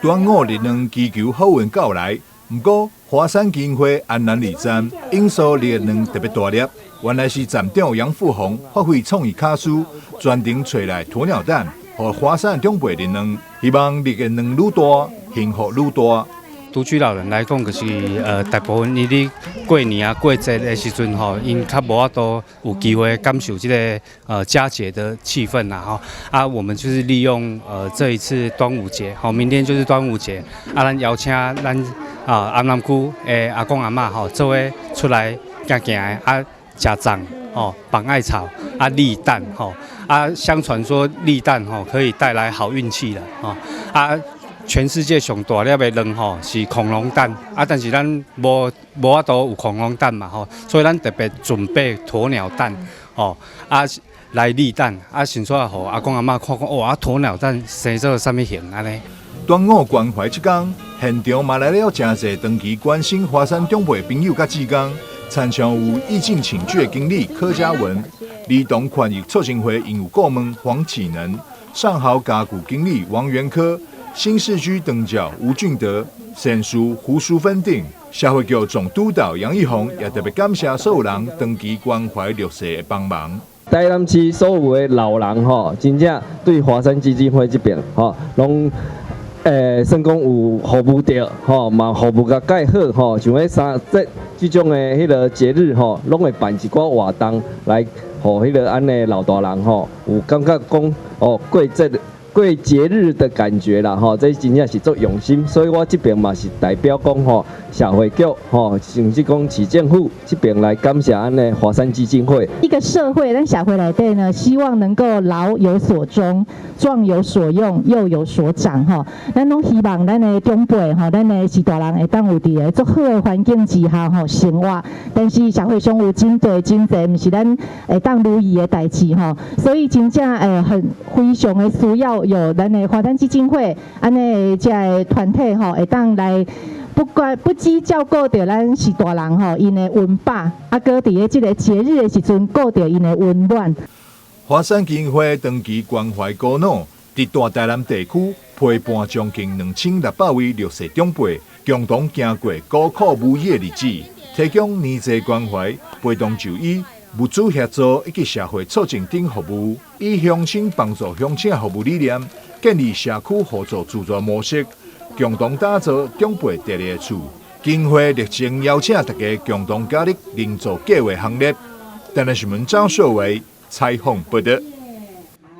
端午立卵祈求好運到來，毋過華山基金會安南里站永鎖立卵特別大粒，原來是站長楊富鴻發揮創意巧思，專程揣來鴕鳥蛋，予華山長輩立卵，希望立的卵愈大，幸福愈大。獨居老人來講，就是大部分伊咧過年啊、過節的時陣吼，𪜶較無法度有機會感受這个佳節的氣氛啦吼。啊，我們就是利用這一次端午節，吼，明天就是端午節，啊，咱邀請咱啊安南區的阿公阿嬤吼，做伙出來行行的啊，食粽吼，綁艾草啊，立蛋吼，啊，相傳說立蛋吼可以帶來好運氣啦，吼啊。全世界上大粒的卵吼是恐龍蛋啊，但是咱無法度有恐龍蛋嘛吼，所以咱特別準備鴕鳥蛋吼啊來立蛋啊，先出來予阿公阿嬤看看，哇，鴕鳥蛋生做啥物形按呢？端午關懷這工，現場嘛來了誠濟長期關心華山長輩朋友佮志工，親像有意境寢具的經理柯嘉文、兒童權益促進會營運顧問黃啟能、上豪家具經理王元科、新市區長照吳俊德、善事胡淑芬等，社會局總督導楊義宏也特別感謝所有人長期關懷弱勢的幫忙。台南市所有的老人吼，真正對華山基金會這邊吼，攏算講有服務著吼，嘛服務甲蓋好吼，像彼三這種的彼个節日吼，攏會辦一寡活動來，予彼个按呢老大人吼，有感覺講哦過節過節日的感覺啦吼，這真正是足用心，所以我這邊嘛是代表講吼，社會局吼，甚至講市政府這邊來感謝按呢華山基金會。一個社會，咱社會內底呢，希望能夠老有所終，壯有所用，幼有所長吼。咱攏希望咱的長輩吼，咱的序大人會當有佇個足好的環境之下吼生活。但是社會上有真濟真濟，毋是咱會當如意的代誌吼。所以真正很非常的需要有咱的華山基金會按呢這个團體吼，會當來不管不只照顧著咱序大人吼，𪜶的溫飽，啊，閣佇咧這个節日的時陣顧著𪜶的溫暖。華山基金會長期關懷孤老，佇大台南地區陪伴將近2600位弱勢長輩，共同行過孤苦無依的日子，提供年節關懷、陪同就醫、物資協助以及社會促進等服務，以鄉親幫助鄉親的服務理念，建立社區互助自助模式，共同打造長輩第二个厝。基金會熱情邀請大家共同加入營造計畫行列。台南新聞張秀偉採訪報道。